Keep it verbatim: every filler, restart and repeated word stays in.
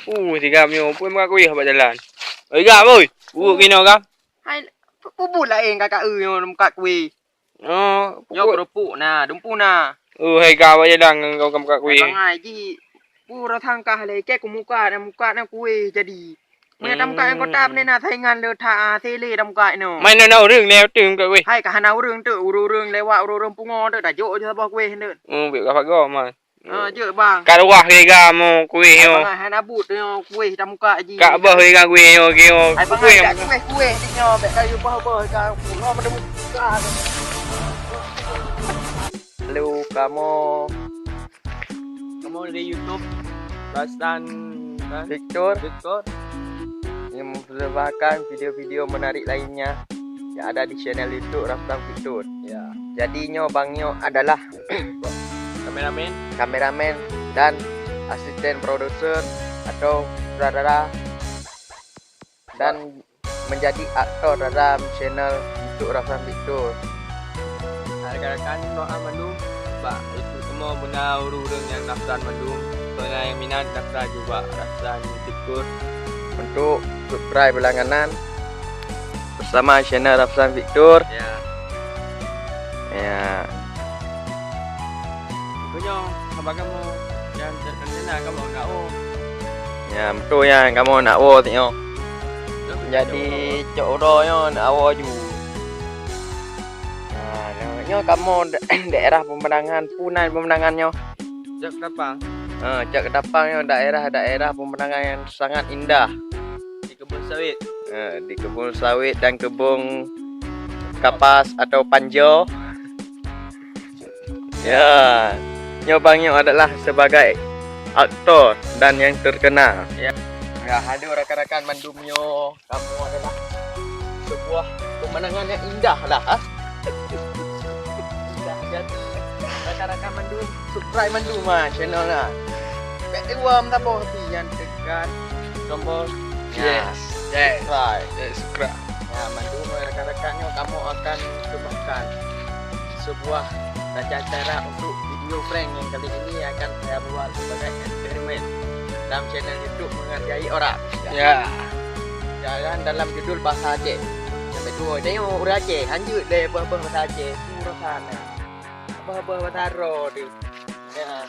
Uh, si Gam nyoe, peue muka kueh bak jalan. Oi Gam, oi. Uruk kinoe Gam. Hai, peue buet laén kakak eu nyoe muka kueh. Oh, nyoe pukul keurupuk na, dumpu na. Oh, hai Gam bak jalan ngon Gam muka kueh. Hai bangai ji. Peue rasa kah lé, keu muka na, muka na kueh jadi. Meunyo tamuka ngon kota, hmm, peureulèe na saingan le that, ah, sele tamuka inoe. Man na ureueng lewat tu muka kueh. Hai, ka hana ureueng tu, ureueng-ureueng lewat, ureueng-ureueng pungo tu, tajok je saboh kueh tu. Oh, bèk ka pagoe, man. Ah, jeuet, bang. Ka luwah lé Gam kueh nyoe. Hai, bang, hana buet nyoe kueh tamuka ji. Ka boh lé Gam kueh nyoe, kueh nyoe. Hai, bang, kueh. Hai, kueh, kueh nyoe, bèk ka boh-boh ka. Halo, kamoe. Kamoe dari YouTube, Rasan, kan? Victor. Victor. Yang mempersembahkan video-video menarik lainnya yang ada di channel YouTube Rasan Victor. Ya. Jadi nyoe bang nyoe adalah kameramen, kameramen dan asisten produser atau sutradara dan menjadi aktor dalam channel YouTube Rasan Victor. Rekan-rekan doa mandum bak itu semua beuna ureueng-ureueng nyang daftar mandum, soe nyang minat daftar juga Rasan Victor. Untuk subscribe langganan bersama channel Rasan Victor. Ya. Ya. Kunyoe haba kamoe nyang terkena kamoe nak oh. Ya, beutôi nyan kamoe nak woe teuh nyoe. Jadi cok uroe nyoe nak woe ju. Ha, nyoe kamoe daerah pemandangan, peue nan pemandangan nyoe? Cok Ketapang. Ha, cok Ketapang nyoe daerah-daerah pemandangan yang sangat indah. Di kebun sawit. Ha, di kebun sawit dan kebun kapas atau panjo. Ya, nyoe bang nyoe adalah sebagai aktor dan yang terkenal. Ya. Ya, halo rakan-rakan mandum nyoe, kamoe adalah sebuah pemandangan yang indah lah. Ha? Indah, jadi rakan-rakan mandum, subscribe mandum ha channel na. Bèk diluwa meusaboh tapi nyang tekan tombol yes, yes, subscribe. Yes, subscribe. Ya, mandum rakan-rakan nyoe kamoe akan cubakan sebuah tata cara untuk video prank yang kali ini akan saya buat sebagai eksperimen dalam channel YouTube Menghargai Orang. Ya. Dan dalam judul bahasa Aceh. Sampai tua, tengok orang Aceh, hanjut deh bah-bah bahasa Aceh. Pura sana. Bah-bah bahasa Aro tu. Ya.